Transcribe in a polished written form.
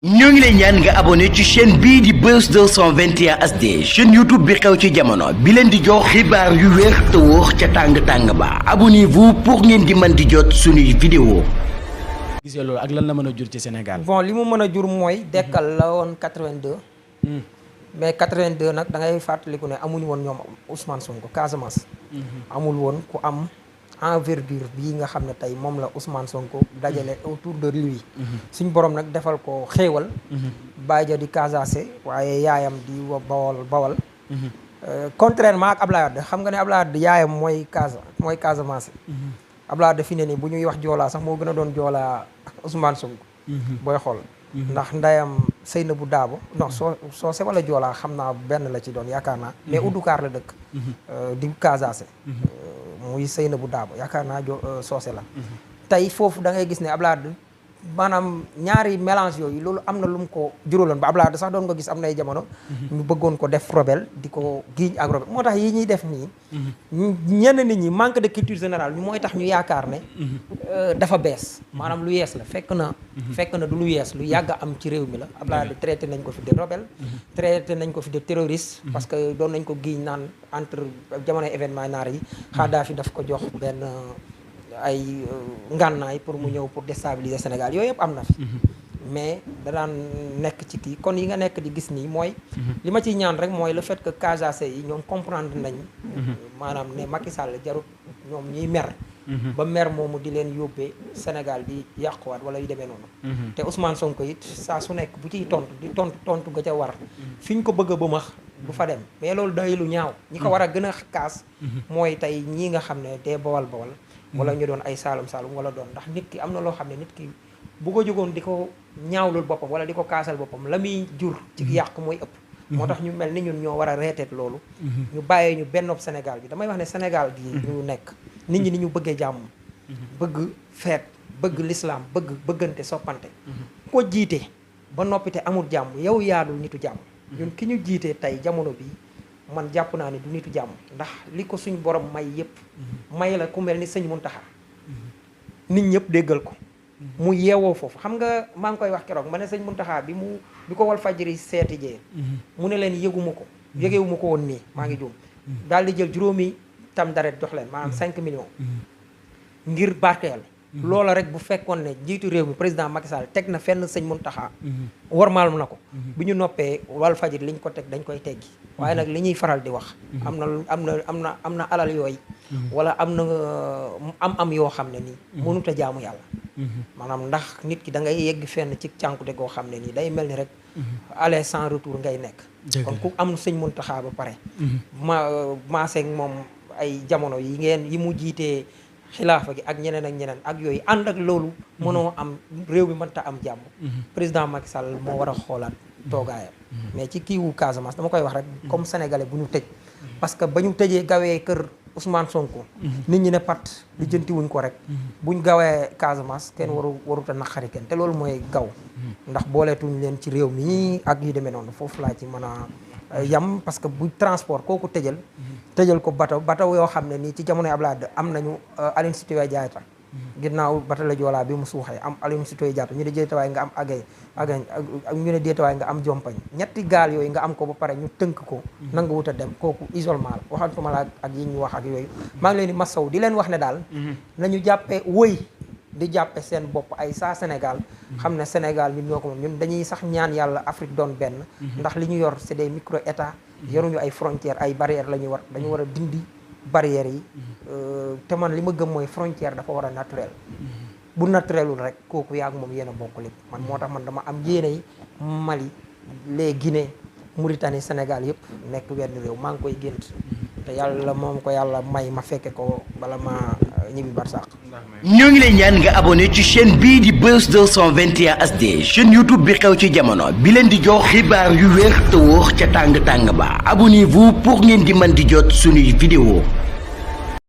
ñoo ngi lay ñaan nga abonné ci chaîne bii di Buzz 221 HD chaîne YouTube bi xew ci jamono bi leen di jox xibaar yu wér te wóor ca tàng-tàng ba abonnez-vous pour ngeen di mën di jot suñuy vidéo. gisee loolu ak lan la mën a jur ci Sénégal. bon li mu mën a jur mooy dekkal la woon 82. mais 82 nag da ngay fàttaliku ne amuñu woon ñoom Ousmane Sonko Casamance. amul woon ku am envergure bii nga xam ne tey moom la Ousmane Sonko dajale autour de lui. suñ borom nag defal ko xéewal. Baye ja di Casaase waaye yaayam di bawal. Contrairement ak Ablaye Wade xam nga ne Ablaye Wade yaayam mooy Casamance. Ablaye Wade fi ne nii bu ñuy wax joolaa sax moo gën a doon joolaa Ousmane Sonko. booy xool. ndax ndayam Seynabou Dabo non soose wala joolaa xam naa benn la ci doon yaakaar naa mais Oudoukar la dëkk. di Casaase. muy Seynabou Dabo yaakaar naa soose la. tey foofu da ngay gis ne Ablaye Wade maanaam ñaari mélange yooyu loolu am na lu mu ko juróoloon ba Ablaye Wade sax doon nga gis am nay jamono. ñu bëggoon ko def rebelle di ko giiñ ak rebelle moo tax yi ñuy def nii. ñenn nit ñi manque de culture générale mooy tax ñu yaakaar ne. dafa bees maanaam lu yees la fekk na du lu yees lu yàgg am ci réew mi la Ablaye Wade traité nañ ko fi de rebelle. traité nañ ko fi de terroriste. parce que doon nañ ko giiñ naan entre jamonoy événement naar yi. Kadhafi daf ko jox benn. ay ngànnaay pour mu ñëw pour déstabiliser Sénégal yooyu yëpp am na fi. mais da daan nekk ci kii kon yi nga nekk di gis nii mooy. li ma ciy ñaan rek mooy le fait que Casaase yi ñoom comprendre nañ. maanaam ne Macky Sall jarut ñoom ñuy mer. ba mer moomu di leen yóbbee Sénégal di yàquwaat wala yu demee noonu. te Ousmane Sonko it saa su nekk bu ciy tontu di tontu ga ca war. fi ñu ko bëgg a bëmax du fa dem mais loolu day lu ñaaw. ñi ko war a gën a kaas. mooy tey ñii nga xam ne dee bawal. wala ñu doon ay saalum wala doon ndax nit ki am na loo xam ne nit ki bu ko jógoon di ko ñaawlul boppam wala di ko kaasal boppam la muy jur ci yàq mooy ëpp. moo tax ñu mel ni ñun ñoo war a reeteet loolu. ñu bàyyee ñu benn Sénégal bi damay wax ne Sénégal gi ñu nekk nit ñi ni ñu bëggee jàmm. bëgg feet bëgg l'islam bëggante soppante. ko jiite ba noppite amul jàmm yow yaadul nitu jàmm. ñun ki ñu jiitee tey jamono bii. man jàpp naa ne du nitu jàmm ndax li ko suñ borom may yëpp may la ku mel ni sëñ Muntaxa nit ñëpp déggal ko mu yeewoo foofu xam nga maa ngi koy wax keroog ma ne sëñ Muntaxa bi ko wal fajiri seeti jee mu ne leen yëgewuma ko woon nii maa ngi juum daal di jël juróomi tam daret jox leen maanaam 5 millions ngir barkeel loola rek bu fekkoon ne jiitu réew mi président Macky Sall teg na fenn sëñ Muntaxa warmaal na ko bu ñu noppee wal fajiri liñ ko teg dañ koy teggi waaye nag li ñuy faral di wax am na alal yooyu wala am na am yoo xam ne nii mënut a jaamu yàlla maanaam ndax nit ki da ngay yegg fenn ci cànkute goo xam ne nii day mel ni rek aller sans retour ngay nekk kon ku am sëñ Muntaxa ba pare maaseeg moom ay jamono yi mu jiitee xilaafa gi ak ñeneen ak yooyu ànd ak loolu mënoo am réew mi mënta am jàmm président Macky Sall moo war a xoolaat toogaayam mais ci kiiwu Casamance dama koy wax rek comme sénégalais bu ñu tëj parce que ba ñu tëjee gawee kër Ousmane Sonko nit ñi ne pat li jëntiwuñ ko rek buñ gawee Casamance kenn warut a naqari kenn te loolu mooy gaw ndax booleetuñ leen ci réew mi ak yu demee noonu foofu laa ci mën a yam parce que bu transport kooku tëjal ko bateau yoo xam ne nii ci jamonoy Abdoulaye Wade am nañu Aline Sitoé Diatta ginnaaw bateau la Joola bi mu suuxee am Aline Sitoé Diatta ñu ne déetawaay nga am agay ñu ne déetawaay nga am jompañ ñetti gaal yooyu nga am ko ba pare ñu tënk ko nanga wut a dem kooku isolement la waxantuma la ak yi ñu wax ak yooyu maa ngi leen di masaw di leen wax ne daal nañu jàppee di jàppe seen bopp ay saa Sénégal xam ne Sénégal ñun ñoo ko moom ñun dañuy sax ñaan yàlla Afrique doon benn ndax li ñu yor c'est des micro états yoruñu ay frontières ay barrières la ñu dañu war a dindi barrières yi te man li ma gëm mooy frontière dafa war a naturel bu naturelul rek kooku yaag moom yéen a bokk lépp man moo tax man dama am yéene yi Mali les Guinée Mauritanie Sénégal yëpp nekk wenn réew maa ngi koy gént te yàlla moom ko yàlla may ma fekke ko bala ma ñibbi barsàq ñoo ngi lay ñaan nga abonné ci chaîne bii di Buzz 221 HD chaîne YouTube bi xew ci jamono bi leen di jox xibaar yu wér te wóor ca tàng-tàng ba abonnez-vous pour ngeen di mën di jot suñuy vidéo